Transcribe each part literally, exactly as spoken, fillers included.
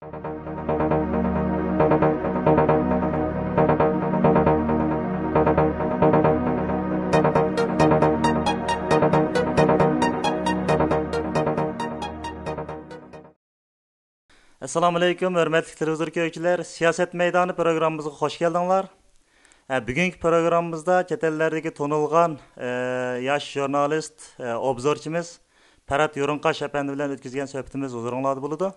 ئەسسالامۇئەلەيكۇم، ھۆرمەتلىك تېلېۋىزور كۆرگۈچىلەر، سىياسەت مەيدانى پروگراممىمىزغا خۇش كەلدىڭلار. ھە، بۈگۈنكى پروگراممىمىزدا چەت ئەللەردىكى تونۇلغان، ئە، ياش ژۇرنالىست، ئە، ئوبزورچىمىز پەرھات يورۇنقاش ئەپەندى بىلەن ئۆتكۈزگەن سۆھبىتىمىز ھۇزۇرۇڭلاردا بولىدۇ.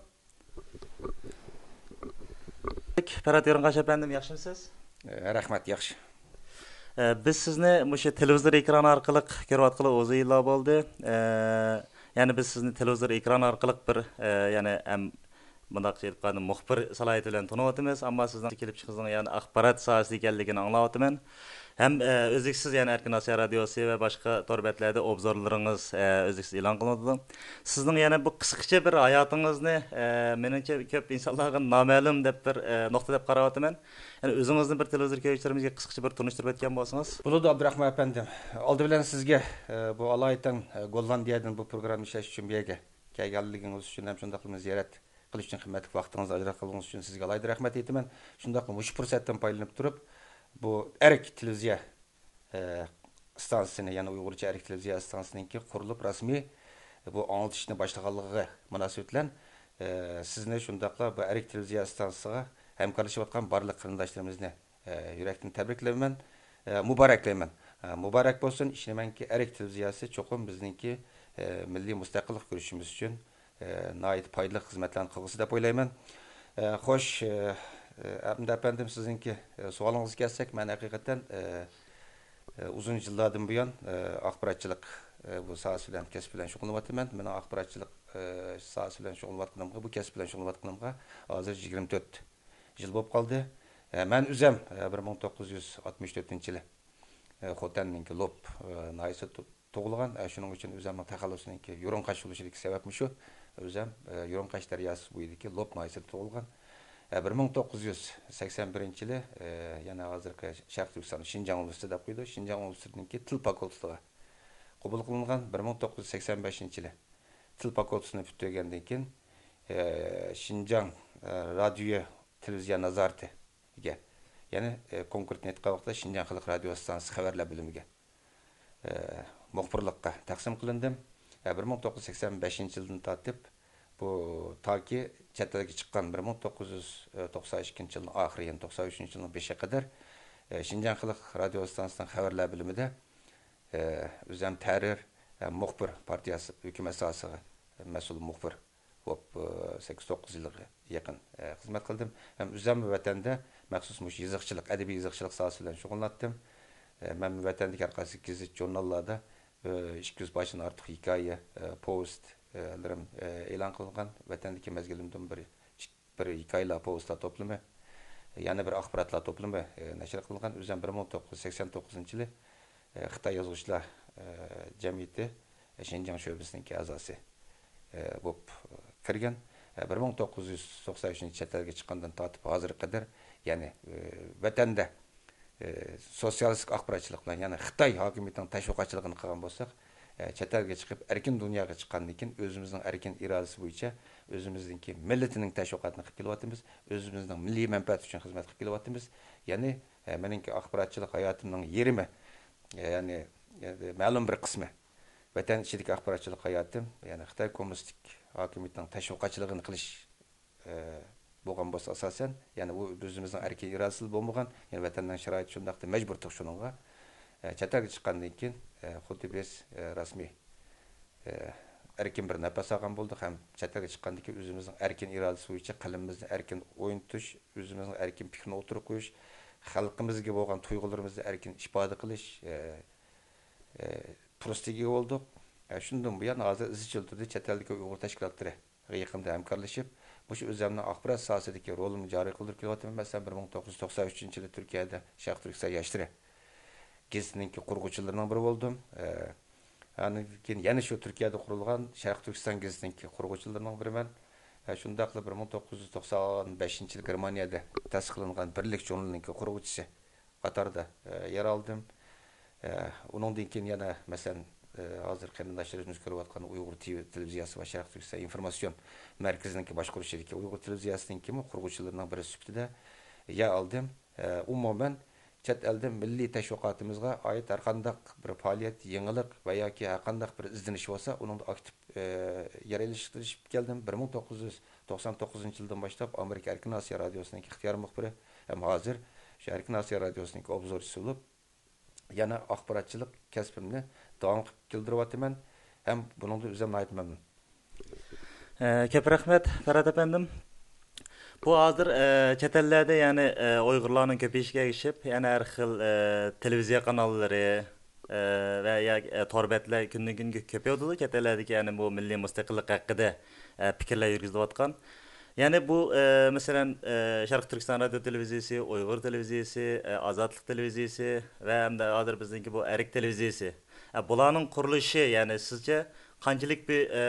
پەرھات يورۇنقاش ئەپەندىم، ياخشىمۇسىز؟ ئە، رەھمەت، ياخشى. ئە، بىز سىزنى مۇشۇ تېلېۋىزور ئېكرانى ئارقىلىق كۆرۈۋاتقىلى ئۇزۇن يىللار بولدى. ئە، يەنى بىز سىزنى تېلېۋىزور ئېكرانى ئارقىلىق بىر، ئە، يەنى ھەم مۇنداق ئېيتقاندا مۇخبىر سالاھىيىتى بىلەن تونۇۋاتىمىز، ئەمما سىزنىڭ كېلىپ چىقىشىڭىزنىڭ يەنى ئاخبارات ساھەسىدە ئىكەنلىكىنى ئاڭلاۋاتىمەن. ھەم، ئە، ئۈزلۈكسىز يەنى ئەركىن ئاسىيا رادىيوسى ۋە باشقا تور بەتلەردە ئوبزورلىرىڭىز، ئە، ئۈزلۈكسىز ئېلان قىلىنىۋاتىدۇ. سىزنىڭ يەنە بۇ قىسقىچە بىر ھاياتىڭىزنى، ئە، مېنىڭچە كۆپ ئىنسانلارغا نامەلۇم دەپ بىر، ئە، نۇقتا دەپ قاراۋاتىمەن. يەنى ئۆزىڭىزنى بىر تېلېۋىزور كۆرگۈچىلىرىمىزگە قىسقىچە بىر تونۇشتۇرۇپ ئۆتكەن بولسىڭىز. بولىدۇ، ئابدۇراخمان ئەپەندىم. ئالدى بىلەن سىزگە، ئە، بۇ ئالايىتەن، ئە، گوللاندىيەدىن بۇ پروگراممىنى ئىشلەش ئۈچۈن بۇ يەرگە كەلگەنلىكىڭىز ئۈچۈن ھەم شۇنداقلا مېنى زىيارەت قىلىش ئۈچۈن قىممەتلىك ۋاقتىڭىزنى ئاجراتقىنىڭىز ئۈچۈن سىزگە ئالاھىدە رەھمەت ئېيتىمەن. شۇنداقلا مۇشۇ پۇرسەتتىن پايدىلىنىپ تۇرۇپ، بۇ ئەرك تېلېۋىزىيە، ئە، ئىستانسىسىنى، يەنى ئۇيغۇرچە ئەرك تېلېۋىزىيە ئىستانسىسىنىڭكى قۇرۇلۇپ رەسمىي بۇ ئاڭلىتىشنى باشلىغانلىقىغا مۇناسىۋەت بىلەن، ئە، سىزنى شۇنداقلا بۇ ئەرك تېلېۋىزىيە ئىستانسىسىغا ھەمكارلىشىۋاتقان بارلىق قېرىنداشلىرىمىزنى، ئە، يۈرەكتىن تەبرىكلەيمەن، ئە، مۇبارەكلەيمەن. ئە، مۇبارەك بولسۇن. ئىشىنىمەنكى، ئەرك تېلېۋىزىيەسى چوقۇم بىزنىڭكى، ئە، مىللىي مۇستەقىللىق كۈرىشىمىز ئۈچۈن، ئە، ناھايىتى پايدىلىق خىزمەتلەرنى قىلغۇسى دەپ ئويلايمەن. ئە، خوش، ئە، ئە، ئەمدى ئەپەندىم، سىزنىڭكى، ئە، سوئالىڭىزغا كەلسەك، مەن ھەقىقەتەن، ئە، ئە، ئۇزۇن يىللاردىن بۇيان، ئە، ئاخباراتچىلىق، ئە، بۇ ساھەسى بىلەن، كەسىپ بىلەن شۇغۇللىنىۋاتىمەن. مېنىڭ ئاخباراتچىلىق، ئە، ساھەسى بىلەن شۇغۇللىنىۋاتقىنىمغا، بۇ كەسىپ بىلەن شۇغۇللىنىۋاتقىنىمغا ھازىر يىگىرمە تۆت يىل بولۇپ قالدى. ئە، مەن ئۆزەم، ئە، بىر مىڭ توققۇز يۈز ئاتمىش تۆتىنچى يىلى، ئە، خوتەننىڭكى لوپ، ئە، ناھىيەسىدە تۇ-، تۇغۇلغان. ئە، شۇنىڭ ئۈچۈن ئۆزەمنىڭ تەخەللۇسىنىڭكى يۇرۇنقاش بولۇشىدىكى سەۋەبمۇ شۇ. ئۆزەم، ئە، يۇرۇنقاش دەرياسى بويىدىكى لوپ ناھىيەسىدە تۇغۇلغان. ئە، بىر مىڭ توققۇز يۈز سەكسەن بىرىنچى يىلى، ئە، يەنە ھازىرقى شەرقىي تۈركىستان شىنجاڭ ئۇنىۋېرسىتېتى دەپ قويىدۇ. شىنجاڭ ئۇنىۋېرسىتېتىنىڭكى تىل فاكۇلتېتىغا قوبۇل قىلىنغان. بىر مىڭ توققۇز يۈز سەكسەن بەشىنچى يىلى تىل فاكۇلتېتىنى پۈتتۈرگەندىن كېيىن، ئە، شىنجاڭ، ئە، رادىيو تېلېۋىزىيە نازارىتىگە، يەنى، ئە، كونكرېتنى ئېيتقان ۋاقىتتا شىنجاڭ خەلق رادىيو ئىستانسىسى خەۋەرلەر بۆلۈمىگە، ئە، مۇخبىرلىققا تەقسىم قىلىندىم. ئە، بىر مىڭ توققۇز يۈز سەكسەن بەشىنچى يىلدىن تارتىپ، بۇ تاكى چەت ئەلگە چىققان بىر مىڭ توققۇز يۈز توقسان ئىككىنچى يىلنىڭ ئاخىرى، يەنى توقسان ئۈچىنچى يىلنىڭ بېشىغا قەدەر، ئە، شىنجاڭ خەلق رادىيو ئىستانسىسىنىڭ خەۋەرلەر بۆلۈمىدە، ئە، ئۆزەم تەھرىر، ئە، مۇخبىر پارتىيەسى ھۆكۈم ئەزاسىغا مەسئۇل مۇخبىر بولۇپ، ئە، سەككىز توققۇز يىلغا يېقىن، ئە، خىزمەت قىلدىم. ھەم ئۆزەم ۋەتەندە مەخسۇس مۇشۇ يېزىقچىلىق، ئەدەبىي يېزىقچىلىق ساھەسى بىلەن شۇغۇللاناتتىم. ئە، مەن ۋەتەندىكى ھەر قايسى گېزىت، ژۇرناللاردا، ئە، ئىككى يۈز پارچىدىن ئارتۇق ھېكايە، ئە، پوۋېست، ئە، لىرىم، ئە، ئېلان قىلىنغان. ۋەتەندىكى مەزگىلىمدىن بىر، بىر ھېكايىلەر، پوۋېستلار توپلىمى، يەنە بىر ئاخباراتلار توپلىمى، ئە، نەشر قىلىنغان. ئۆزەم بىر مىڭ توققۇز يۈز سەكسەن توققۇزىنچى يىلى، ئە، خىتاي يازغۇچىلار، ئە، جەمئىيىتى، ئە، شىنجاڭ شۆبىسىنىڭكى ئەزاسى، ئە، بولۇپ كىرگەن. ئە، بىر مىڭ توققۇز يۈز توقسان ئۈچىنچى چەت ئەلگە چىققاندىن تارتىپ ھازىرغا قەدەر، يەنى، ئە، ۋەتەندە ئى، سوتسىيالىستىك ئاخباراتچىلىق بىلەن، يەنى خىتاي ھاكىمىيىتىنىڭ تەشۋىقاتچىلىقىنى قىلغان بولساق، ئى، چەت ئەلگە چىقىپ، ئەركىن دۇنياغا چىققاندىن كېيىن، ئۆزىمىزنىڭ ئەركىن ئىرادىسى بويىچە ئۆزىمىزنىڭكى مىللىتىنىڭ تەشۋىقاتىنى قىلىپ كېلىۋاتىمىز، ئۆزىمىزنىڭ مىللىي مەنپەئەتى ئۈچۈن خىزمەت قىلىپ كېلىۋاتىمىز. يەنى، ئى، مېنىڭكى ئاخباراتچىلىق ھاياتىمنىڭ يېرىمى، ئى، يەنى، يەنى مەلۇم بىر قىسمى ۋەتەن ئىچىدىكى ئاخباراتچىلىق ھاياتىم، يەنى خىتاي كوممۇنىستىك ھاكىمىيىتىنىڭ تەشۋىقاتچىلىقىنى قىلىش ئە، بولغان بولسا ئاساسەن، يەنى ئۇ ئۆزىمىزنىڭ ئەركىن ئىرادىسىدە بولمىغان، يەنى ۋەتەننىڭ شارائىتى شۇنداقتى، مەجبۇر تۇق شۇنىڭغا. ئە، چەت ئەلگە چىققاندىن كېيىن، ئە، خۇددى بىز، ئە، رەسمىي، ئە، ئەركىن بىر نەپەس ئالغان بولدۇق ھەم چەت ئەلگە چىققاندىن كېيىن ئۆزىمىزنىڭ ئەركىن ئىرادىسى بويىچە قەلىمىمىزنى ئەركىن ئوينىتىش، ئۆزىمىزنىڭ ئەركىن پىكرىنى ئوتتۇرىغا قويۇش، خەلقىمىزگە بولغان تۇيغۇلىرىمىزنى ئەركىن ئىپادە قىلىش، ئە، ئە، پۇرسىتىگە ئىگە بولدۇق. ئە، شۇندىن بۇيان ھازىر ئىزچىل تۈردە چەت ئەلدىكى ئۇيغۇر تەشكىلاتلىرى يېقىندا ھەمكارلىشىپ، مۇشۇ ئۆزەمنىڭ ئاخبارات ساھەسىدىكى رولىمنى جارى قىلدۇرۇپ كېلىۋاتىمەن. مەسىلەن، بىر مىڭ توققۇز يۈز توقسان ئۈچىنچى يىلى تۈركىيەدە شەرقىي تۈركىستان ياشلىرى گېزىتىنىڭكى قۇرغۇچىلىرىنىڭ بىرى بولدۇم. ئە، ئاندىن كېيىن يەنە شۇ تۈركىيەدە قۇرۇلغان شەرقىي تۈركىستان گېزىتىنىڭكى قۇرغۇچىلىرىنىڭ بىرىمەن. ئە، شۇنداقلا بىر مىڭ توققۇز يۈز توقسان بەشىنچى يىلى گېرمانىيەدە تەسىس قىلىنغان بىرلىك ژۇرنىلىنىڭكى قۇرغۇچىسى قاتاردا، ئە، يەر ئالدىم. ئە، ئۇنىڭدىن كېيىن يەنە، مەسىلەن، ئە، ھازىر قېرىنداشلىرىمىز كۆرۈۋاتقان ئۇيغۇر تىۋى تېلېۋىزىيەسى ۋە شەرقىي تۈركىستان ئىنفورماتسىيون مەركىزىنىڭكى باشقۇرۇشىدىكى ئۇيغۇر تېلېۋىزىيەسىنىڭكىمۇ قۇرغۇچىلىرىنىڭ بىرى سۈپىتىدە يەر ئالدىم. ئە، ئومۇمەن، چەت ئەلدە مىللىي تەشۋىقاتىمىزغا ئائىت ھەرقانداق بىر پائالىيەت، يېڭىلىق ۋە ياكى ھەرقانداق بىر ئىزدىنىش بولسا، ئۇنىڭدا ئاكتىپ، ئە، يەر ئېلىشىپ كەلدىم. بىر مىڭ توققۇز يۈز توقسان توققۇزىنچى يىلدىن باشلاپ ئامېرىكا ئەركىن ئاسىيا رادىيوسىنىڭكى ئىختىيار مۇخبىرى ھەم ھازىر شۇ ئەركىن ئاسىيا رادىيوسىنىڭكى ئوبزورچىسى بولۇپ، يەنە ئاخباراتچىلىق كەسپىمنى داۋام قىلىپ كېلتۈرۈۋاتىمەن ھەم بۇنىڭدىن ئۆزۈم ناھايىتى مەمنۇن. ئە، كۆپ رەھمەت، پەرھات ئەپەندىم. بۇ ھازىر، ئە، چەت ئەللەردە، يەنى، ئە، ئۇيغۇرلارنىڭ كۆپىيىشىگە ئەگىشىپ، يەنە ھەر خىل، ئە، تېلېۋىزىيە قاناللىرى، ئە، ۋە يا، ئە، تور بەتلەر كۈندىن كۈنگە كۆپىيىۋاتىدۇ. چەت ئەللەردىكى، يەنى بۇ مىللىي مۇستەقىللىق ھەققىدە، ئە، پىكىرلەر يۈرگۈزۈلۈۋاتقان. يەنى بۇ، ئە، مەسىلەن، ئە، شەرقىي تۈركىستان رادىيو تېلېۋىزىيىسى، ئۇيغۇر تېلېۋىزىيىسى، ئە، ئازادلىق تېلېۋىزىيىسى ۋە ھەمدە ھازىر بىزنىڭكى بۇ ئەرك تېلېۋىزىيىسى. ئە، بۇلارنىڭ قۇرۇلۇشى، يەنى سىزچە قانچىلىك بىر، ئە،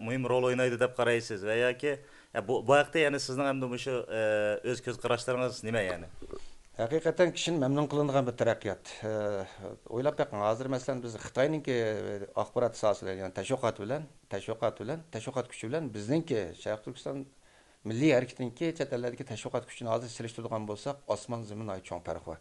مۇھىم رول ئوينايدۇ دەپ قارايسىز ۋە ياكى، ئە، بۇ، بۇ ھەقتە يەنى سىزنىڭ ئەمدى مۇشۇ، ئە، ئۆز كۆز قاراشلىرىڭىز نېمە يەنى؟ ھەقىقەتەن كىشىنى مەمنۇن قىلىدىغان بىر تەرەققىيات. ئە، ئويلاپ بېقىڭ، ھازىر مەسىلەن بىز خىتاينىڭكى ئاخبارات ساھەسى بىلەن، يەنى تەشۋىقات بىلەن، تەشۋىقات بىلەن، تەشۋىقات كۈچى بىلەن بىزنىڭكى شەرقىي تۈركىستان مىللىي ھەرىكىتىنىڭكى چەت ئەللەردىكى تەشۋىقات كۈچىنى ھازىر سېلىشتۇرىدىغان بولساق، ئاسمان زېمىن ناھايىتى چوڭ پەرق بار.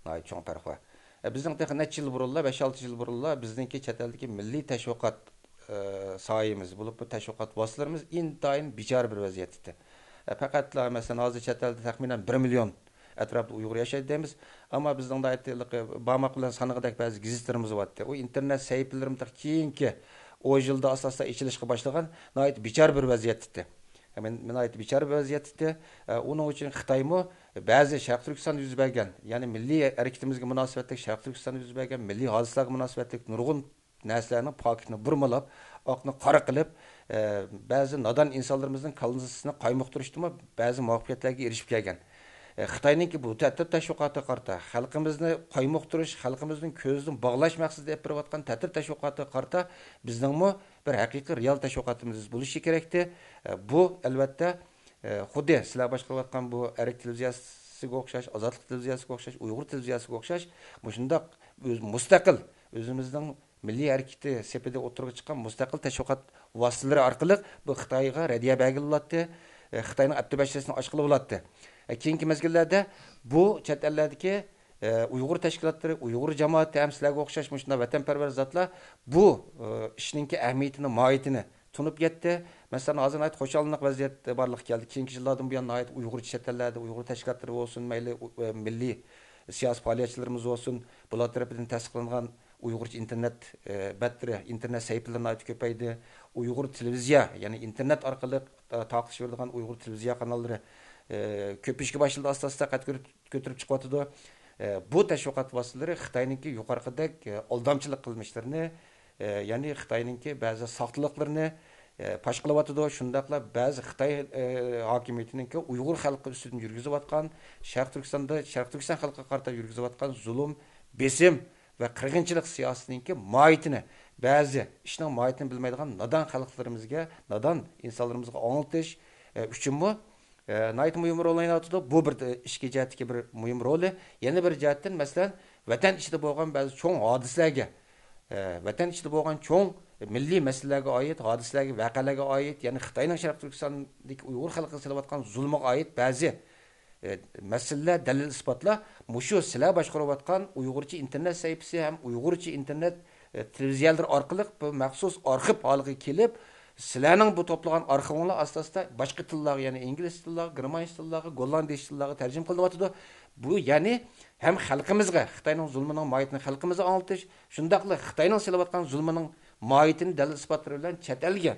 ناھايىتى چوڭ پەرق بار. ئە، بىزنىڭ تېخى نەچچە يىل بۇرۇنلا، بەش-ئالتە يىل بۇرۇنلا بىزنىڭكى چەت ئەلدىكى مىللىي تەشۋىقات، ئە، ساھەمىز، بولۇپمۇ تەشۋىقات ۋاسىتىلىرىمىز ئىنتايىن بىچارە بىر ۋەزىيەتتە. ئە، پەقەتلا، مەسىلەن، ھازىر چەت ئەلدە تەخمىنەن بىر مىليون ئەتراپىدا ئۇيغۇر ياشايدۇ دەيمىز. ئەمما بىزنىڭ ناھايىتى ھېلىقى بارماق بىلەن سانىغۇدەك بەزى گېزىتلىرىمىز بارتتى. ئۇ ئىنتېرنېت سەھىپىلىرىمۇ تېخى كېيىنكى ئون يىلدا ئاستا-ئاستا ئېچىلىشقا باشلىغان ناھايىتى بىچارە بىر ۋەزىيەتتە. مەن، مەن ناھايىتى بىچارە بىر ۋەزىيەتتە. ئۇنىڭ ئۈچۈن خىتايمۇ بەزى شەرقىي تۈركىستاندا يۈز بەرگەن، يەنى مىللىي ھەرىكىتىمىزگە مۇناسىۋەتلىك، شەرقىي تۈركىستاندا يۈز بەرگەن مىللىي ھادىسىلەرگە مۇناسىۋەتلىك نۇرغۇن نەرسىلەرنىڭ پاكىتىنى بۇرمىلاپ، ئاقنى قارا قىلىپ، ئە، بەزى نادان ئىنسانلىرىمىزنىڭ كاللىسىنى قايمۇقتۇرۇشتىمۇ بەزى مۇۋەپپەقىيەتلەرگە ئېرىشىپ كەلگەن. ئە، خىتاينىڭكى بۇ تەتۈر تەشۋىقاتىغا قارىتا خەلقىمىزنى قايمۇقتۇرۇش، خەلقىمىزنىڭ كۆزىدىن باغلاش مەقسىتىدە ئېلىپ بېرىۋاتقان تەتۈر تەشۋىقاتىغا قارىتا بىزنىڭمۇ بىر ھەقىقىي رېئال تەشۋىقاتىمىز بولۇشى كېرەكتى. ئە، بۇ، ئەلۋەتتە، ئە، خۇددى سىلەر باشقۇرۇۋاتقان بۇ ئەرك تېلېۋىزىيەسىگە ئوخشاش، ئازادلىق تېلېۋىزىيەسىگە ئوخشاش، ئۇيغۇر تېلېۋىزىيەسىگە ئوخشاش مۇشۇنداق ئۆز-، مۇستەقىل، ئۆزىمىزنىڭ مىللىي ھەرىكىتى سېپىدە ئوتتۇرىغا چىققان مۇستەقىل تەشۋىقات ۋاسىتىلىرى ئارقىلىق بۇ خىتايغا رەددىيە بەرگىلى بولاتتى، ئە، خىتاينىڭ ئەپتى بەشلىسىنى ئاچقىلى بولاتتى. ئە، كېيىنكى مەزگىللەردە بۇ چەت ئەللەردىكى، ئە، ئۇيغۇر تەشكىلاتلىرى، ئۇيغۇر جامائىتى ھەم سىلەرگە ئوخشاش مۇشۇنداق ۋەتەنپەرۋەر زاتلار بۇ، ئە، ئىشنىڭكى ئەھمىيىتىنى، ماھىيىتىنى تونۇپ يەتتى. مەسىلەن، ھازىر ناھايىتى خۇشاللىنارلىق ۋەزىيەت بارلىققا كەلدى. كېيىنكى يىللاردىن بۇيان ناھايىتى ئۇيغۇرچە چەت ئەللەردە ئۇيغۇر تەشكىلاتلىرى بولسۇن، مەيلى، ئۇ-، ئە، مىللىي سىياسىي پائالىيەتچىلىرىمىز بولسۇن، بۇلار تەرىپىدىن تەستىقلانغان ئۇيغۇرچە ئىنتېرنېت، ئە، بەتلىرى، ئىنتېرنېت سەھىپىلىرى ناھايىتى كۆپەيدى. ئۇيغۇر تېلېۋىزىيە، يەنى ئىنتېرنېت ئارقىلىق، ئە، تارقىتىلىپ بېرىدىغان ئۇيغۇر تېلېۋىزىيە قاناللىرى، ئە، كۆپىيىشكە باشلىدى، ئاستا-ئاستا قەد كۆتۈرۈپ، كۆتۈرۈپ چىقىۋاتىدۇ. ئە، بۇ تەشۋىقات ۋاسىتىلىرى خىتاينىڭكى يۇقىرىقىدەك، ئە، ئالدامچىلىق قىلمىشلىرىنى، ئە، يەنى خىتاينىڭكى بەزى ساختىلىقلىرىنى، ئە، پاش قىلىۋاتىدۇ. شۇنداقلا بەزى خىتاي، ئە، ھاكىمىيىتىنىڭكى ئۇيغۇر خەلقى ئۈستىدىن يۈرگۈزۈۋاتقان، شەرقىي تۈركىستاندا، شەرقىي تۈركىستان خەلقىگە قارىتا يۈرگۈزۈۋاتقان زۇلۇم، بېسىم ۋە قىرغىنچىلىق سىياسىتىنىڭكى ماھىيىتىنى، بەزى ئىشنىڭ ماھىيىتىنى بىلمەيدىغان نادان خەلقلىرىمىزگە، نادان ئىنسانلىرىمىزغا ئاڭلىتىش، ئە، ئۈچۈنمۇ ئە، ناھايىتى مۇھىم رول ئويناۋاتىدۇ. بۇ بىر، ئە، ئىچكى جەھەتتىكى بىر مۇھىم رولى. يەنە بىر جەھەتتىن، مەسىلەن، ۋەتەن ئىچىدە بولغان بەزى چوڭ ھادىسىلەرگە، ئە، ۋەتەن ئىچىدە بولغان چوڭ مىللىي مەسىلىلەرگە ئائىت ھادىسىلەرگە، ۋەقەلەرگە ئائىت، يەنى خىتاينىڭ شەرقىي تۈركىستاندىكى ئۇيغۇر خەلقىگە سېلىۋاتقان زۇلمىغا ئائىت بەزى، ئە، مەسىلىلەر، دەلىل-ئىسپاتلار مۇشۇ سىلەر باشقۇرۇۋاتقان ئۇيغۇرچە ئىنتېرنېت سەھىپىسى ھەم ئۇيغۇرچە ئىنتېرنېت، ئە، تېلېۋىزىيەلىرى ئارقىلىق بىر مەخسۇس ئارخىپ ھالىگە كېلىپ، سىلەرنىڭ بۇ توپلىغان ئارخىۋىڭلار ئاستا-ئاستا باشقا تىللارغا، يەنى ئىنگلىز تىللارغا، گېرمانىچە تىللارغا، گوللاندىيچە تىللارغا تەرجىمە قىلىنىۋاتىدۇ. بۇ، يەنى ھەم خەلقىمىزگە خىتاينىڭ زۇلمىنىڭ ماھىيىتىنى خەلقىمىزگە ئاڭلىتىش، شۇنداقلا خىتاينىڭ سېلىۋاتقان زۇلمىنىڭ ماھىيىتىنى دەلىل-ئىسپاتلىرى بىلەن چەت ئەلگە،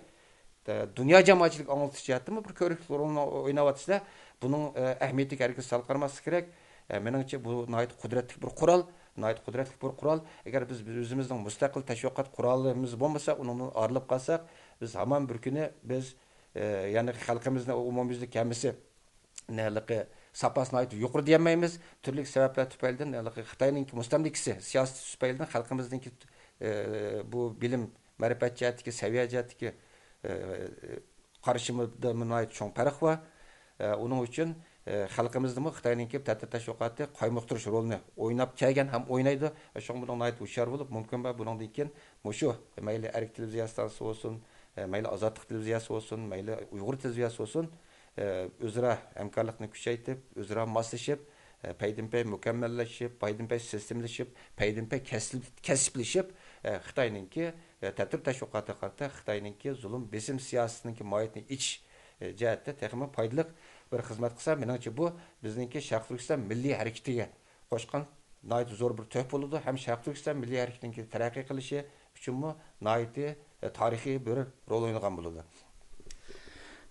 دۇنيا جامائەتچىلىكىگە ئاڭلىتىش جەھەتتىنمۇ بىر كۆرۈكلۈك رولنى ئويناۋاتىسىلەر. بۇنىڭ، ئە، ئەھمىيىتىگە ھەرگىز سەل قارىماسلىق كېرەك. ئە، مېنىڭچە، بۇ ناھايىتى قۇدرەتلىك بىر قورال، ناھايىتى قۇدرەتلىك بىر قورال. ئەگەر بىز، بىز ئۆزىمىزنىڭ مۇستەقىل تەشۋىقات قورالىمىز بولمىسا، ئۇنىڭدىن ئايرىلىپ قالساق، بىز ھامان بىر كۈنى بىز، ئە، يەنى خەلقىمىزنى ئومۇميۈزلۈك ھەممىسى ھېلىقى ساپاسى ناھايىتى يۇقىرى دېيەلمەيمىز. تۈرلۈك سەۋەبلەر تۈپەيلىدىن، ھېلىقى خىتاينىڭكى مۇستەملىكىسى سىياسىتى تۈپەيلىدىن خەلقىمىزنىڭكى، ئە، بۇ بىلىم، مەرىپەت جەھەتتىكى، سەۋىيە جەھەتتىكى، ئە، قارىشىمىدا ناھايىتى چوڭ پەرق بار. ئە، ئۇنىڭ ئۈچۈن ئە، خەلقىمىزدىمۇ خىتاينىڭكى تەتۈر تەشۋىقاتى قايمۇقتۇرۇش رولىنى ئويناپ كەلگەن ھەم ئوينايدۇ. شۇڭا بۇنىڭ ناھايىتى ھوشيار بولۇپ، مۇمكىن بار بۇنىڭدىن كېيىن مۇشۇ مەيلى ئەرك تېلېۋىزىيە ئىستانسىسى بولسۇن، ئە، مەيلى ئازادلىق تېلېۋىزىيەسى بولسۇن، مەيلى ئۇيغۇر تېلېۋىزىيەسى بولسۇن، ئە، ئۆزئارا ھەمكارلىقنى كۈچەيتىپ، ئۆزئارا ماسلىشىپ، ئە، پەيدىنپەي مۇكەممەللىشىپ، پەيدىنپەي سىستېمىلىشىپ، پەيدىنپەي كەسىپ-، كەسىپلىشىپ، ئە، خىتاينىڭكى، ئە، تەتۈر تەشۋىقاتىغا قارىتا خىتاينىڭكى زۇلۇم، بېسىم سىياسىتىنىڭكى ماھىيىتىنى ئېچىش، ئە، جەھەتتە تېخىمۇ پايدىلىق بىر خىزمەت قىلسا، مېنىڭچە بۇ بىزنىڭكى شەرقىي تۈركىستان مىللىي ھەرىكىتىگە قوشقان ناھايىتى زور بىر تۆھپە بولىدۇ ھەم شەرقىي تۈركىستان مىللىي ھەرىكىتىنىڭكى تەرەققىي قىلىشى ئۈچۈنمۇ ناھايىتى، ئە، تارىخىي بىر رول ئوينىغان بولىدۇ.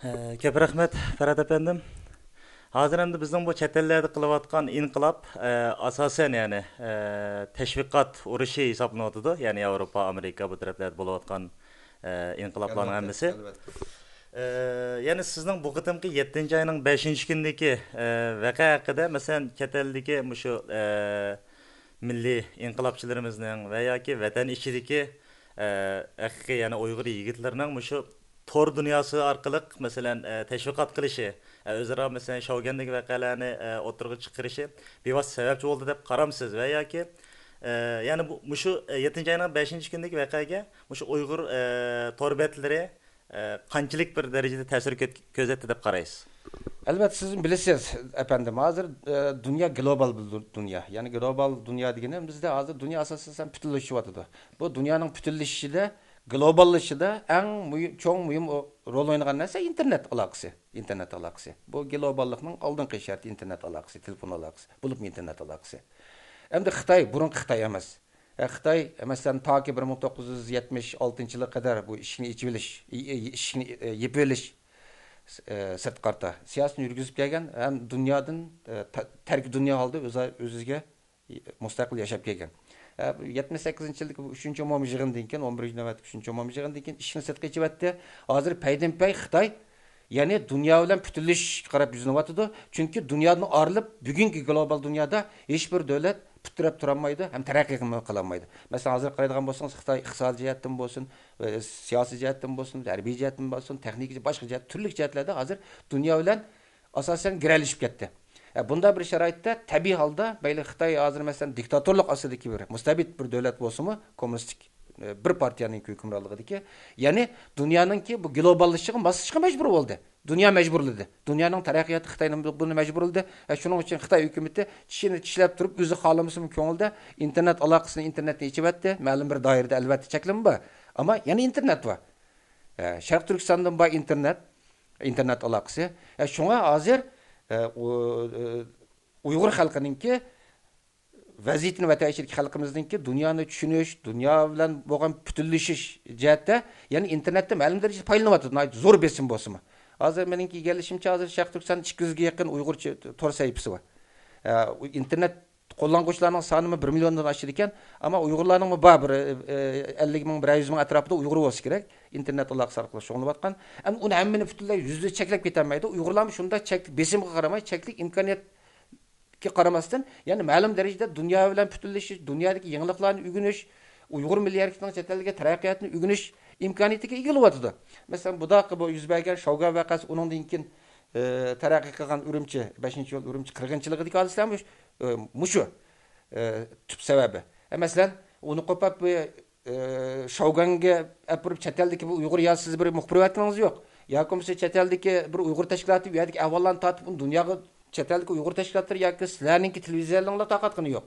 ئە، كۆپ رەھمەت، پەرھات ئەپەندىم. ھازىر ئەمدى بىزنىڭ بۇ چەت ئەللەردە قىلىۋاتقان ئىنقىلاب، ئە، ئاساسەن، يەنى، ئە، تەشۋىقات ئۇرۇشى ھېسابلىنىۋاتىدۇ. يەنى ياۋروپا، ئامېرىكا بۇ تەرەپلەردە بولۇۋاتقان، ئە، ئىنقىلابلارنىڭ ھەممىسى. ئە، يەنى سىزنىڭ بۇ قېتىمقى يەتتىنچى ئاينىڭ بەشىنچى كۈنىدىكى، ئە، ۋەقە ھەققىدە، مەسىلەن، چەت ئەلدىكى مۇشۇ، ئە، مىللىي ئىنقىلابچىلىرىمىزنىڭ ۋە ياكى ۋەتەن ئىچىدىكى، ئە، ھەقىقىي، يەنى ئۇيغۇر يىگىتلىرىنىڭ مۇشۇ تور دۇنياسى ئارقىلىق، مەسىلەن، ئە، تەشۋىقات قىلىشى، ئە، ئۆزئارا، مەسىلەن، شاۋگەندىكى ۋەقەلەرنى، ئە، ئوتتۇرىغا چىقىرىشى بىۋاسىتە سەۋەبچى بولدى دەپ قارامسىز ۋە ياكى، ئە، يەنى بۇ، مۇشۇ، ئە، يەتتىنچى ئاينىڭ بەشىنچى كۈنىدىكى ۋەقەگە مۇشۇ ئۇيغۇر، ئە، تور بەتلىرى، ئە، قانچىلىك بىر دەرىجىدە تەسىر كۆت-، كۆرسەتتى دەپ قارايسىز؟ ئەلۋەتتە، سىز بىلىسىز، ئەپەندىم، ھازىر، ئە، دۇنيا گلوبال بىر دۇ-، دۇنيا. يەنى گلوبال دۇنيا دېگىنىمىزدە ھازىر دۇنيا ئاساسەن پۈتۈنلىشىۋاتىدۇ. بۇ دۇنيانىڭ پۈتۈنلىشىشىدە، گلوباللىشىشىدا ئەڭ مۇھىم، چوڭ مۇھىم ئو-، رول ئوينىغان نەرسە ئىنتېرنېت ئالاقىسى. ئىنتېرنېت ئالاقىسى. بۇ گلوباللىقنىڭ ئالدىنقى شەرتى ئىنتېرنېت ئالاقىسى، تېلېفون ئالاقىسى، بولۇپمۇ ئىنتېرنېت ئالاقىسى. ئەمدى خىتاي، بۇرۇنقى خىتاي ئەمەس. ئە، خىتاي، مەسىلەن، تاكى بىر مىڭ توققۇز يۈز يەتمىش ئالتىنچى يىلىغا قەدەر بۇ ئىشىكنى ئېچىۋېلىش، ئى-، ئى-، ئىشىكنى، ئى، يېپىۋېلىش، ئى، سىرتقا قارىتا سىياسىتىنى يۈرگۈزۈپ كەلگەن ھەم دۇنيادىن، ئى، تە-، تەركى دۇنيا ھالدا ئۆز-، ئۆزىگە مۇستەقىل ياشاپ كەلگەن. ئە، يەتمىش سەككىزىنچى يىلدىكى بۇ ئۈچىنچى ئومۇميىغىندىن كېيىن، ئون بىرىنچى نۆۋەتتىكى ئۈچىنچى ئومۇميىغىندىن كېيىن ئىشىكنى سىرتقا ئېچىۋەتتى. ھازىر پەيدىنپەي خىتاي يەنى دۇنيا بىلەن پۈتۈنلىشىشكە قاراپ يۈزلىنىۋاتىدۇ. چۈنكى دۇنيادىن ئايرىلىپ، بۈگۈنكى گلوبال دۇنيادا ھېچبىر دۆلەت پۇت تىرەپ تۇرالمايدۇ ھەم تەرەققىي قىلالمايدۇ. مەسىلەن، ھازىر قارايدىغان بولسىڭىز، خىتاي ئىقتىسادىي جەھەتتىن بولسۇن، ئە، سىياسىي جەھەتتىن بولسۇن، ھەربىي جەھەتتىن بولسۇن، تېخنىكا، باشقا جەھەت، تۈرلۈك جەھەتلەردە ھازىر دۇنيا بىلەن ئاساسەن گىرەلىشىپ كەتتى. ئە، بۇنداق بىر شارائىتتا تەبىئىي ھالدا، مەيلى خىتاي ھازىر، مەسىلەن، دىكتاتورلۇق ئاستىدىكى بىر مۇستەبىت بىر دۆلەت بولسىمۇ، كوممۇنىستىك، ئە، بىر پارتىيەنىڭ ھۆكۈمرانلىقىدىكى، يەنى دۇنيانىڭكى بۇ گلوباللىشىشىغا ماسلىشىشقا مەجبۇر بولدى. دۇنيا مەجبۇرلىدى. دۇنيانىڭ تەرەققىياتى خىتاينى بۇنى مەجبۇرلىدى. ھە، شۇنىڭ ئۈچۈن خىتاي ھۆكۈمىتى چىشىنى چىشلەپ تۇرۇپ، ئۆزى خالىمىسىمۇ كۆڭلىدە ئىنتېرنېت ئالاقىسىنى، ئىنتېرنېتنى ئېچىۋەتتى. مەلۇم بىر دائىرىدە، ئەلۋەتتە، چەكلىمە بار. ئەمما يەنە ئىنتېرنېت بار. ھە، شەرقىي تۈركىستاندىن بار ئىنتېرنېت، ئىنتېرنېت ئالاقىسى. ھە، شۇڭا ھازىر، ھە، ئۇ، ئۇيغۇر خەلقىنىڭكى ۋەزىيىتىنى، ۋەتەن ئىچىدىكى خەلقىمىزنىڭكى دۇنيانى چۈشىنىش، دۇنيا بىلەن بولغان پۈتۈنلىشىش جەھەتتە، يەنى ئىنتېرنېتتىن مەلۇم دەرىجىدە پايدىلىنىۋاتىدۇ. ناھايىتى زور بېسىم بولسىمۇ. ھازىر مېنىڭكى ئىگىلىشىمچە، ھازىر شەرقىي تۈركىستاندا ئىككى يۈزگە يېقىن ئۇيغۇرچە تور سەھىپىسى بار. ئە، ئۇ ئىنتېرنېت قوللانغۇچىلارنىڭ سانىمۇ بىر مىليوندىن ئاشىدىكەن. ئەمما ئۇيغۇرلارنىڭمۇ بار بىر، ئە، ئەللىك مىڭ، بىر يۈز مىڭ ئەتراپىدا ئۇيغۇر بولسا كېرەك. ئىنتېرنېت ئالاقىسى ئارقىلىق شۇغۇللىنىۋاتقان. ئەمما ئۇنى ھەممىنى پۈتۈنلەي يۈزدە چەكلەپ كېتەلمەيدۇ. ئۇيغۇرلارمۇ شۇنداق چەكلىك بېسىمغا قارىماي، چەكلىك ئىمكانىيەت قارىماستىن، يەنى مەلۇم دەرىجىدە دۇنيا بىلەن پۈتۈنلىشىش، دۇنيادىكى يېڭىلىقلارنى ئۆگىنىش، ئۇيغۇر مىللىي ھەرىكىتىنىڭ چەت ئەلدىكى تەرەققىياتىنى ئۆگىنىش ئىمكانىيىتىگە ئىگە بولۇۋاتىدۇ. مەسىلەن، بۇداقى بۇ يۈز بەرگەن شاۋگان ۋەقەسى، ئۇنىڭدىن كېيىن، ئە، تەرەققىي قىلغان ئۈرۈمچى، بەشىنچى يول ئۈرۈمچى قىرغىنچىلىقىدىكى ھادىسىلەر مۇش-، ئە، مۇشۇ، ئە، تۈپ سەۋەبى. ئە، مەسىلەن، ئۇنى قوپاپ، ئە، شاۋگانگە ئەپىرىپ، چەت ئەلدىكى بىر ئۇيغۇر يا سىز بىر مۇخبىر ۋەتىنىڭىز يوق. ياكى بولمىسا چەت ئەلدىكى بىر ئۇيغۇر تەشكىلاتى ئۇ يەردىكى ئەھۋاللارنى تارتىپ، ئۇنى دۇنياغا چەت ئەلدىكى ئۇيغۇر تەشكىلاتلىرى ياكى سىلەرنىڭكى تېلېۋىزىيەلىرىڭلار تارقاتقىنى يوق.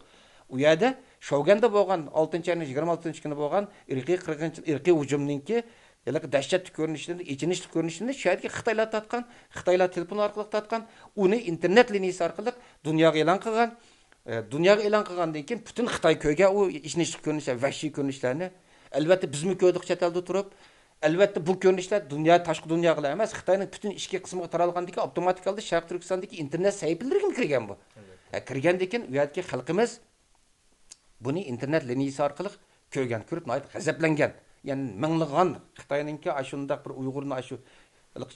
ئۇ يەردە شاۋگەندە بولغان ئالتىنچى ئاينىڭ يىگىرمە ئالتىنچى كۈنى بولغان ئىرقىي قىرغىنچىلىق، ئىرقىي ھۇجۇمنىڭكى ھېلىقى دەھشەتلىك كۆرۈنۈشلىرىنى، ئېچىنىشلىق كۆرۈنۈشلىرىنى شۇ يەردىكى خىتايلار تارتقان، خىتايلار تېلېفون ئارقىلىق تارتقان، ئۇنى ئىنتېرنېت لىنىيىسى ئارقىلىق دۇنياغا ئېلان قىلغان. ئە، دۇنياغا ئېلان قىلغاندىن كېيىن پۈتۈن خىتاي كۆرگەن ئۇ ئېچىنىشلىق كۆرۈنۈشلەر، ۋەھشىي كۆرۈنۈشلەرنى. ئەلۋەتتە، بىزمۇ كۆردۇق چەت ئەلدە تۇرۇپ. ئەلۋەتتە، بۇ كۆرۈنۈشلەر دۇنيا، تاشقى دۇنياغىلا ئەمەس، خىتاينىڭ پۈتۈن ئىچكى قىسمىغا تارالغاندىكىن، ئاپتوماتىك ھالدا شەرقىي تۈركىستاندىكى ئىنتېرنېت سەھىپىلىرىگىمۇ كىرگەن بۇ. ھە، كىرگەندىن كېيىن ئۇ يەردىكى خەلقىمىز بۇنى ئىنتېرنېت لىنىيىسى ئارقىلىق كۆرگەن، كۆرۈپ ناھايىتى غەزەپلەنگەن. يەنى مىڭلىغان خىتاينىڭكى ئاشۇنداق بىر ئۇيغۇرنى ئاشۇ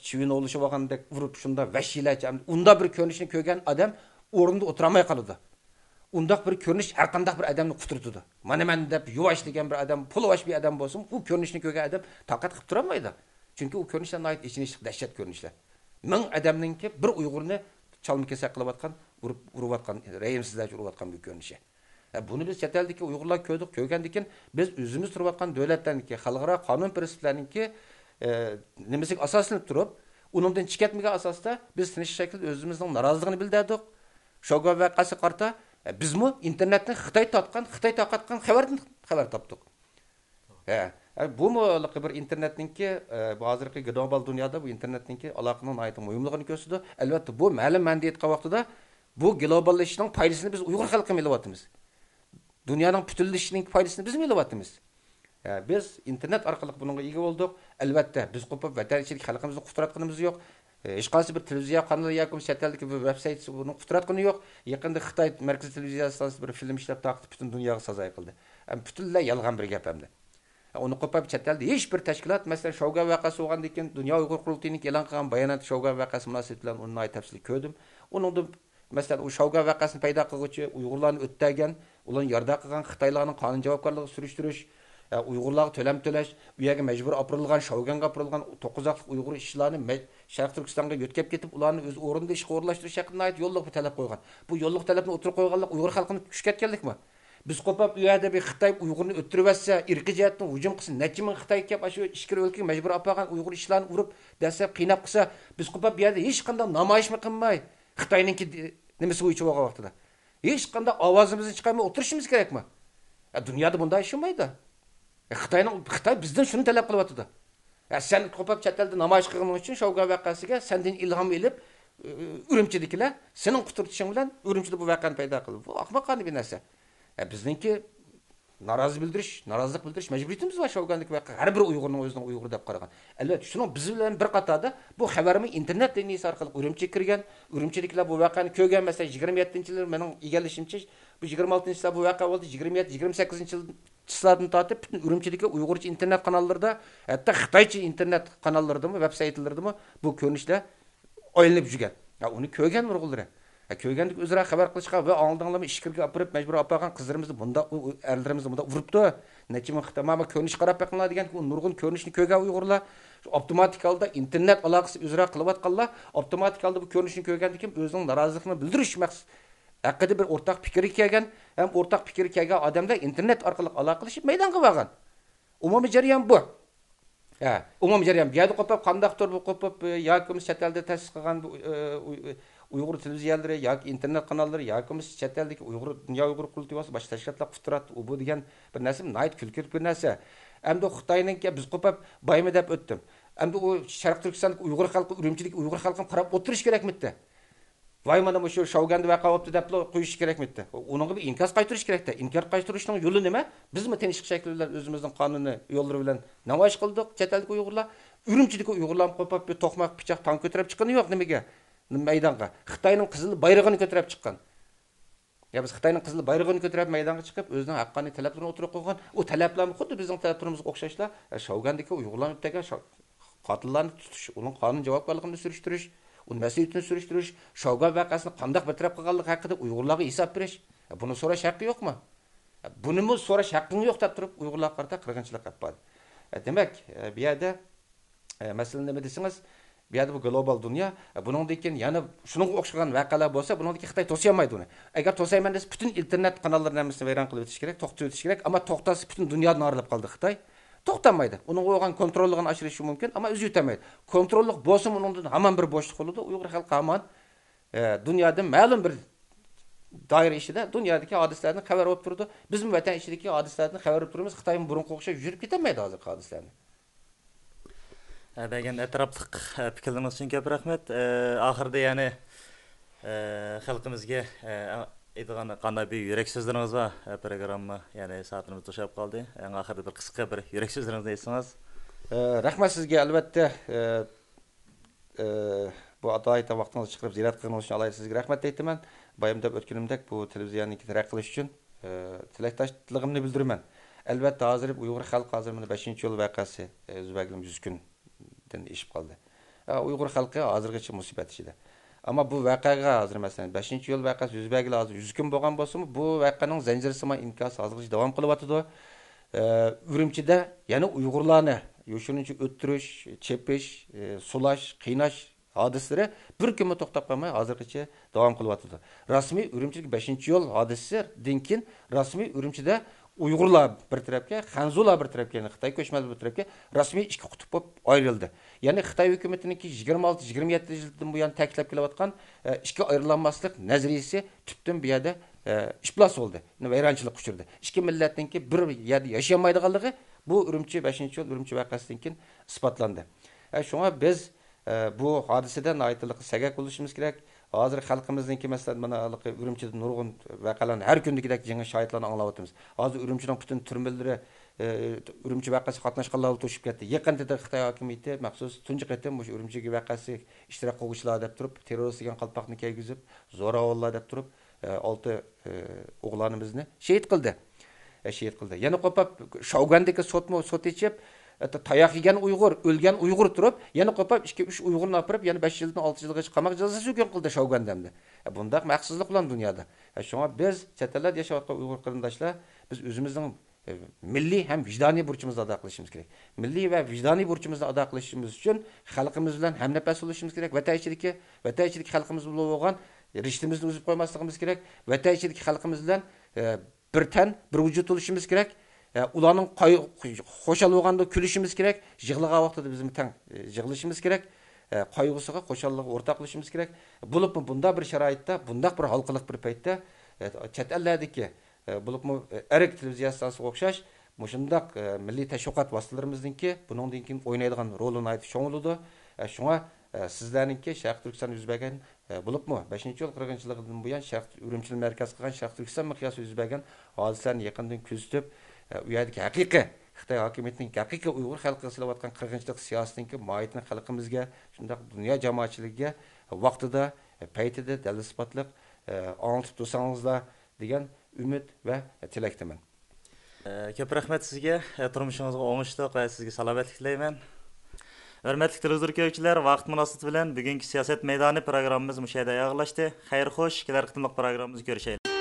چىۋىن ئوۋلىشىۋالغاندەك ئۇرۇپ، شۇنداق ۋەھشىيلەرچە، ئۇنداق بىر كۆرۈنۈشنى كۆرگەن ئادەم ئورنىدا ئولتۇرالماي قالىدۇ. ئۇنداق بىر كۆرۈنۈش ھەر قانداق بىر ئادەمنى قۇترىتىدۇ. مانا مەن دەپ يۇۋاشلىغان بىر ئادەم، پۇلۋاش بىر ئادەم بولسىمۇ، ئۇ كۆرۈنۈشنى كۆرگەن ئادەم تاقەت قىلىپ تۇرالمايدۇ. چۈنكى ئۇ كۆرۈنۈشلەر ناھايىتى ئېچىنىشلىق، دەھشەت كۆرۈنۈشلەر. مىڭ ئادەمنىڭكى بىر ئۇيغۇرنى چالما كېسەك قىلىۋاتقان، ئۇرۇپ، ئۇرۇۋاتقان، رەھىمسىزلەرچە ئۇرۇۋاتقان بىر كۆرۈنۈشى. ھە، بۇنى بىز چەت ئەلدىكى ئۇيغۇرلار كۆردۇق، كۆرگەندىن كېيىن بىز ئۆزىمىز تۇرۇۋاتقان دۆلەتلەرنىڭكى، خەلقئارا قانۇن پىرىنسىپلەرنىڭكى، ئە، نېمىسىگە ئاساسلىنىپ تۇرۇپ، ئۇنىڭدىن چىقىپ كەتمىگەن ئاساستا بىز تىنچلىق شەكلىدە ئۆزىمىزنىڭ نارازىلىقىنى بىلدۈردۇق. شوگان ۋەقەسىگە قارىتا، ئە، بىزمۇ ئىنتېرنېتنى خىتاي تارتقان، خىتاي تارقاتقان خەۋەردىن خەۋەر تاپتۇق. ھە، ھە، بۇمۇ ھېلىقى بىر ئىنتېرنېتنىڭكى، ئە، بۇ ھازىرقى گلوبال دۇنيادا بۇ ئىنتېرنېتنىڭكى ئالاقىنىڭ ناھايىتى مۇھىملىقىنى كۆرسىتىدۇ. ئەلۋەتتە، بۇ مەلۇم مەنىدە ئېيتقان ۋاقتىدا، بۇ گلوباللىشىشنىڭ پايدىسىنى بىز ئۇيغۇر خەلقىمۇ ئېلىۋاتىمىز. دۇنيانىڭ پۈتۈنلىشىشىنىڭ پايدىسىنى بىزمۇ ئېلىۋاتىمىز. ھە، بىز ئىنتېرنېت ئارقىلىق بۇنىڭغا ئىگە بولدۇق. ئەلۋەتتە، بىز قوپۇپ ۋەتەن ئىچىدىكى خەلقىمىزنى قۇتراتقىنىمىز يوق. ھېچقايسى بىر تېلېۋىزىيە قانىلى ياكى چەت ئەلدىكى بىر ۋېب سايتى بۇنى قۇتراتقىنى يوق. يېقىندا خىتاي مەركىزىي تېلېۋىزىيە ئىستانسىسى بىر فىلىم ئىشلەپ تارقىتىپ، پۈتۈن دۇنياغا سازاي قىلدى. ھەم پۈتۈنلەي يالغان بىر گەپ ئەمدى. ئۇنى قوپۇپ چەت ئەلدە ھېچ بىر تەشكىلات، مەسىلەن، شوگان ۋەقەسى بولغاندىن كېيىن دۇنيا ئۇيغۇر قۇرۇلتىيىنىڭ ئېلان قىلغان باياناتى شوگان ۋەقەسى مۇناسىۋىتى بىلەن ئۇنى ناھايىتى تەپسىلىي كۆردۈم. ئۇنىڭدىن، مەسىلەن، ئۇ شوگان ۋەقەسىنى پەيدا قىلغۇچى، ئۇيغۇرلارنى ئۆتتەرگەن، ئۇلارنى ياردەم قىلغان خىتايلارنىڭ قانۇن جاۋابكارلىقىغا سۈرۈشتۈرۈش، ئە، ئۇيغۇرلارغا تۆلەم تۆلەش، ئۇ يەرگە مەجبۇرىي ئاپىرىلغان، شوگانغا ئاپىرىلغان توققۇز ھەقلىق ئۇيغۇر ئىشچىلارنى مە-، شەرقىي تۈركىستانغا يۆتكەپ كېتىپ، ئۇلارنى ئۆز ئورنىدا ئىشقا ئورۇنلاشتۇرۇش ھەققىدە ناھايىتى يوللۇق بىر تەلەپ قويغان. بۇ يوللۇق تەلەپنى ئوتتۇرىغا قويغانلىق ئۇيغۇر خەلقىنى كۈچكەتكەنلىكمۇ؟ بىز قوپاپ ئۇ يەردە بىر خىتاي ئۇيغۇرنى ئۆلتۈرۈۋەتسە، ئىرقىي جەھەتتىن ھۇجۇم قىلسا، نەچچە مىڭ خىتاي كەپ ئاشۇ ئىچكىرى ئۆلكىگە مەجبۇر ئاپارغان ئۇيغۇر ئىشچىلارنى ئۇرۇپ، دەسسەپ قىيناپ قىلسا، بىز قوپاپ بۇ يەردە ھېچقانداق نامايىشمۇ قىلماي، خىتاينىڭكى دې-، نېمىسى بويىچە بولغان ۋاقتىدا ھېچقانداق ئاۋازىمىزنى چىقارماي ئولتۇرۇشىمىز كېرەكمۇ؟ يا، دۇنيادا بۇنداق ئىش بولمايدۇ. يا، خىتاينىڭ، خىتاي بىزدىن شۇنى تەلەپ قىلىۋاتىدۇ. يا، سەن قوپاپ چەت ئەلدە نامايىش قىلغىنىڭ ئۈچۈن شوگان ۋەقەسىگە سەندىن ئىلھام ئېلىپ، ئۈ-، ئۈرۈمچىدىكىلەر سېنىڭ قۇترىتىشىڭ بىلەن ئۈرۈمچىدە بۇ ۋەقەنى پەيدا قىلدى. بۇ ئەخمەقانە بىر نەرسە. يا، بىزنىڭكى نارازى بىلدۈرۈش، نارازىلىق بىلدۈرۈش مەجبۇرىيىتىمىز بار شوگاندىكى ۋەقە. ھەر بىر ئۇيغۇرنىڭ ئۆزىنىڭ ئۇيغۇر دەپ قارىغان. ئەلۋەتتە، شۇنىڭ بىز بىلەن بىر قاتاردا بۇ خەۋەرمۇ ئىنتېرنېت لىنىيىسى ئارقىلىق ئۈرۈمچىگە كىرگەن، ئۈرۈمچىدىكىلەر بۇ ۋەقەنى كۆرگەن. مەسىلەن، يىگىرمە يەتتىنچى يىلى مېنىڭ ئىگىلىشىمچە، بۇ يىگىرمە ئالتىنچى چىسلا بۇ ۋەقە بولدى، يىگىرمە يەتتە، يىگىرمە سەككىزىنچى يىل، چىسلادىن تارتىپ پۈتۈن ئۈرۈمچىدىكى ئۇيغۇرچە ئىنتېرنېت قاناللىرىدا، ھەتتا خىتايچە ئىنتېرنېت قاناللىرىدىمۇ، ۋېب سايتلىرىدىمۇ بۇ كۆرۈنۈشلەر ئايلىنىپ يۈرگەن. ھە، ئۇنى كۆرگەن نۇرغۇنلىرى. ھە، كۆرگەندىكى ئۆزئارا خەۋەر قىلىشقا ۋە ئاڭلىدىڭلارمۇ، ئىچكىرىگە ئاپىرىپ مەجبۇر ئاپارغان قىزلىرىمىزنى بۇنداق، ئۇ، ئۇ ئەرلىرىمىزنى بۇنداق ئۇرۇپتۇ. نەچچە مىڭ خىتاي، مانا كۆرۈنۈش قاراپ بېقىڭلار دېگەن، ئۇ نۇرغۇن كۆرۈنۈشنى كۆرگەن ئۇيغۇرلار. شۇ ئاپتوماتىك ھالدا ئىنتېرنېت ئالاقىسى ئۆزئارا قىلىۋاتقانلار ئاپتوماتىك ھالدا بۇ كۆرۈنۈشنى كۆرگەندىن كېيىن ئۆزىنىڭ نارازىلىقىنى بىلدۈرۈش مەقس-، ھەققىدە بىر ئورتاق پىكىرگە كەلگەن ھەم ئورتاق پىكىرگە كەلگەن ئادەملەر ئىنتېرنېت ئارقىلىق ئالاقىلىشىپ مەيدانغا بارغان. ئومۇمىي جەريان بۇ. ھە، ئومۇمىي جەريان. بۇ يەردە قوپۇپ، قانداقتۇر بۇ قوپۇپ، ئە، ياكى بولمىسا چەت ئەلدە تەسىس قىلغان بۇ، ئە، ئۇي-، ئۇيغۇر تېلېۋىزىيەلىرى ياكى ئىنتېرنېت قاناللىرى ياكى بولمىسا چەت ئەلدىكى ئۇيغۇر، دۇنيا ئۇيغۇر قۇرۇلتىيى بولسا باشقا تەشكىلاتلار قۇتراتتى، ئۇ بۇ دېگەن بىر نەرسە، ناھايىتى كۈلكىلىك بىر نەرسە. ئەمدى خىتاينىڭكى بىز قوپۇپ بايمۇ دەپ ئۆتتۈم. ئەمدى ئۇ شەرقىي تۈركىستاندىكى ئۇيغۇر خەلقى، ئۈرۈمچىدىكى ئۇيغۇر خەلقىنى قاراپ ئولتۇرۇش كېرەكمىدى؟ ۋاي، مانا مۇشۇ شاۋگەندە ۋەقە بوپتۇ دەپلا قويۇش كېرەكمىدى؟ ئۇنىڭغا بىر ئىنكاس قايتۇرۇش كېرەكتە. ئىنكاس قايتۇرۇشنىڭ يولى نېمە؟ بىزمۇ تىنچلىق شەكلى بىلەن ئۆزىمىزنىڭ قانۇنىي يوللىرى بىلەن نامايىش قىلدۇق، چەت ئەلدىكى ئۇيغۇرلار. ئۈرۈمچىدىكى ئۇيغۇرلارمۇ قوپۇپ بىر توقماق، پىچاق، تاڭ كۆتۈرۈپ چىققىنى يوق نېمىگە؟ مەيدانغا. خىتاينىڭ قىزىل بايرىغىنى كۆتۈرۈپ چىققان. يا بىز خىتاينىڭ قىزىل بايرىغىنى كۆتۈرۈپ مەيدانغا چىقىپ، ئۆزىنىڭ ھەققانىي تەلەپلىرىنى ئوتتۇرىغا قويغان. ئۇ تەلەپلەرمۇ خۇددى بىزنىڭ تەلەپلىرىمىزغا ئوخشاشلا، ئە، شاۋگەندىكى ئۇيغۇرلارنى ئۆتەگەن شا-، قاتىللارنى تۇتۇش، ئۇنىڭ قانۇن جاۋابكارلىقىنى سۈرۈشتۈرۈش، ئۇنىڭ مەسئۇلىيىتىنى سۈرۈشتۈرۈش، شاۋگەن ۋەقەسىنى قانداق بىر تەرەپ قىلغانلىقى ھەققىدە ئۇيغۇرلارغا ھېساب بېرىش. ئە، بۇنى سوراش ھەققى يوقمۇ؟ ئە، بۇنىمۇ سوراش ھەققىڭ يوق دەپ تۇرۇپ، ئۇيغۇرلارغا قارىتا قىرغىنچىلىق ئېلىپ باردى. ئە، دېمەك، ئە، بۇ يەردە ئە، مەسىلە نېمە دېسىڭىز، بۇ يەردە بۇ گلوبال دۇنيا، ئە، بۇنىڭدىن كېيىن يەنە شۇنىڭغا ئوخشىغان ۋەقەلەر بولسا، بۇنىڭدىن كېيىن خىتاي توسىيالمايدۇ ئۇنى. ئەگەر توسايمەن دېسە، پۈتۈن ئىنتېرنېت قاناللىرىنى ھەممىسىنى ۋەيران قىلىپ ئۆتۈش كېرەك، توختىتىپ ئۆتۈش كېرەك. ئەمما توختاتسا، پۈتۈن دۇنيادىن ئايرىلىپ قالدى خىتاي. توختالمايدۇ. ئۇنىڭغا بولغان كونتروللۇقىنى ئاشۇرۇشى مۇمكىن، ئەمما ئۆزى ئۆتەلمەيدۇ. كونتروللۇق بولسىمۇ، ئۇنىڭدىن ھامان بىر بوشلۇق بولىدۇ. ئۇيغۇر خەلقى ھامان، ئە، دۇنيادا مەلۇم بىر دائىرە ئىچىدە دۇنيادىكى ھادىسىلەردىن خەۋەر ئېلىپ تۇرىدۇ. بىزمۇ ۋەتەن ئىچىدىكى ھادىسىلەردىن خەۋەر ئېلىپ تۇرىمىز. خىتايمۇ بۇرۇنقىغا ئوخشاش يۈرۈپ كېتەلمەيدۇ ھازىرقى ھادىسىلەرنى. ئە، بەرگەن ئەتراپلىق، ئە، پىكىرلىرىڭىز ئۈچۈن كۆپ رەھمەت. ئە، ئاخىرىدا يەنى، ئە، خەلقىمىزگە، ئە، ئېيتىدىغان قانداق بىر يۈرەك سۆزلىرىڭىز بار؟ ئە، پروگرامما، يەنى سائىتىمىز توشۇپ قالدى. ئەڭ ئاخىرىدا بىر قىسقا بىر يۈرەك سۆزلىرىڭىزنى ئېيتسىڭىز. ئە، رەھمەت سىزگە. ئەلۋەتتە، ئە، ئە، بۇ ئاتايىتا ۋاقتىڭىزنى چىقىرىپ زىيارەت قىلغىنىڭىز ئۈچۈن ئالاھىدە سىزگە رەھمەت ئېيتىمەن. بايام دەپ ئۆتكىنىمدەك، بۇ تېلېۋىزىيەنىڭكى تەرەققىي قىلىشى ئۈچۈن، ئە، تىلەكداشلىقىمنى بىلدۈرىمەن. ئەلۋەتتە، ھازىر ئۇيغۇر خەلقى ھازىر مانا بەشىنچى ئىيۇل ۋەقەسى، ئە، يۈز بەرگىلى يۈز كۈندىن ئېشىپ قالدى. ئە، ئۇيغۇر خەلقى ھازىرغىچە مۇسىبەت ئىچىدە. ئەمما بۇ ۋەقەگە ھازىر، مەسىلەن، بەشىنچى ئىيۇل ۋەقەسى يۈز بەرگىلى ھازىر يۈز كۈن بولغان بولسىمۇ، بۇ ۋەقەنىڭ زەنجىرسىمان ئىنكاسى ھازىرغىچە داۋام قىلىۋاتىدۇ. ئە، ئۈرۈمچىدە يەنە ئۇيغۇرلارنى يوشۇرۇنچە ئۆلتۈرۈش، چېپىش، ئە، سولاش، قىيناش، ھادىسىلىرى بىر كۈنمۇ توختاپ قالماي ھازىرغىچە داۋام قىلىۋاتىدۇ. رەسمىي ئۈرۈمچىدىكى بەشىنچى يول ھادىسىسىدىن كېيىن رەسمىي ئۈرۈمچىدە ئۇيغۇرلار بىر تەرەپكە، خەنزۇلار بىر تەرەپكە، يەنى خىتاي كۆچمەنلىرى بىر تەرەپكە رەسمىي ئىككى قۇتۇپ بولۇپ ئايرىلدى. يەنى خىتاي ھۆكۈمىتىنىڭكى يىگىرمە ئالتە، يىگىرمە يەتتە يىلدىن بۇيان تەكىتلەپ كېلىۋاتقان، ئە، ئىككى ئايرىلالماسلىق نەزەرىيىسى تۈپتىن بۇ يەردە، ئە، ئىپلاس بولدى، ۋەيرانچىلىققا ئۇچرىدى. ئىككى مىللەتنىڭكى بىر يەردە ياشىيالمايدىغانلىقى بۇ ئۈرۈمچى، بەشىنچى يول ئۈرۈمچى ۋەقەسىدىن كېيىن ئىسپاتلاندى. ئە، شۇڭا بىز، ئە، بۇ ھادىسىدە ناھايىتى سەگەك بولۇشىمىز كېرەك. ھازىر خەلقىمىزنىڭكى، مەسىلەن، مانا ھېلىقى ئۈرۈمچىدە نۇرغۇن ۋەقەلەرنى ھەر كۈندىكىدەك يېڭى شاھىتلارنى ئاڭلاۋاتىمىز. ھازىر ئۈرۈمچىنىڭ پۈتۈن تۈرمىلىرى، ئە، ئۈرۈمچى ۋەقەسىگە قاتناشقانلار بىلەن توشۇپ كەتتى. يېقىندا خىتاي ھاكىمىيىتى مەخسۇس تۇنجى قېتىم مۇشۇ ئۈرۈمچىگە ۋەقەسى ئىشتىراك قىلغۇچىلار دەپ تۇرۇپ، تېررورىست دېگەن قالپاقنى كىيگۈزۈپ، زوراۋانلار دەپ تۇرۇپ، ئە، ئالتە، ئە، ئوغلانىمىزنى شېھىت قىلدى. ئە، شېھىت قىلدى. يەنە قوپاپ شاۋگۈەندىكى سوتمۇ سوت ئېچىپ، ئە، تاياق يېگەن ئۇيغۇر، ئۆلگەن ئۇيغۇر تۇرۇپ، يەنە قوپاپ ئىككى، ئۈچ ئۇيغۇرنى ئاپىرىپ، يەنە بەش يىلدىن ئالتە يىلغىچە قاماق جازاسى ھۆكۈم قىلدى شاۋگۈەندە ئەمدى. ئە، بۇنداق ھەقسىزلىق بولامدۇ دۇنيادا؟ ئە، شۇڭا بىز چەت ئەللەردە ياشاۋاتقان ئۇيغۇر قېرىنداشلار، بىز ئۆزىمىزنىڭ، ئە، مىللىي ھەم ۋىجدانىي بۇرچىمىزنى ئادا قىلىشىمىز كېرەك. مىللىي ۋە ۋىجدانىي بۇرچىمىزنى ئادا قىلىشىمىز ئۈچۈن خەلقىمىز بىلەن ھەمنەپەس بولۇشىمىز كېرەك. ۋەتەن ئىچىدىكى، ۋەتەن ئىچىدىكى خەلقىمىز بىلەن بولغان رىشتىمىزنى ئۈزۈپ قويماسلىقىمىز كېرەك. ۋەتەن ئىچىدىكى خەلقىمىز بىلەن، ئە، بىر تەن، بىر ۋۇجۇد بولۇشىمىز كېرەك. ئە، ئۇلارنىڭ قاي-، خۇشال بولغاندا كۈلۈشىمىز كېرەك. يىغلىغان ۋاقتىدا بىزمۇ تەڭ، ئە، يىغلىشىمىز كېرەك. ئە، قايغۇسىغا، خۇشاللىقىغا ئورتاقلىشىمىز كېرەك. بولۇپمۇ بۇنداق بىر شارائىتتا، بۇنداق بىر ھالقىلىق بىر پەيتتە، ئە، چەت ئەللەردىكى، ئە، بولۇپمۇ، ئە، ئەرك تېلېۋىزىيە ئىستانسىسىغا ئوخشاش مۇشۇنداق، ئە، مىللىي تەشۋىقات ۋاسىتىلىرىمىزنىڭكى بۇنىڭدىن كېيىن ئوينايدىغان رولى ناھايىتى چوڭ بولىدۇ. ئە، شۇڭا، ئە، سىزلەرنىڭكى شەرقىي تۈركىستاندا يۈز بەرگەن، ئە، بولۇپمۇ بەشىنچى يول قىرغىنچىلىقىدىن بۇيان شەرق، ئۈرۈمچىنى مەركەز قىلغان شەرقىي تۈركىستان مىقياسىدا يۈز بەرگەن ھادىسىلەرنى يېقىندىن كۆزىتىپ، ئە، ئۇ يەردىكى ھەقىقىي خىتاي ھاكىمىيىتىنىڭ ھەقىقىي ئۇيغۇر خەلقىگە سېلىۋاتقان قىرغىنچىلىق سىياسىتىنىڭكى ماھىيىتىنى خەلقىمىزگە، شۇنداق دۇنيا جامائەتچىلىكىگە ۋاقتىدا، پەيتىدە دەلىل-ئىسپاتلىق، ئە، ئاڭلىتىپ تۇرسىڭىزلار دېگەن ئۈمىد ۋە تىلەكتىمەن. ئە، كۆپ رەھمەت سىزگە، ئە، تۇرمۇشىڭىزغا ئوڭۇشلۇق ۋە سىزگە سالامەتلىك تىلەيمەن. ھۆرمەتلىك تېلېۋىزور كۆرگۈچىلەر، ۋاقىت مۇناسىۋىتى بىلەن بۈگۈنكى سىياسەت مەيدانى پروگراممىمىز مۇشۇ يەردە ئاياغلاشتى. خەير خوش، كېلەر قېتىملىق پروگراممىمىزدا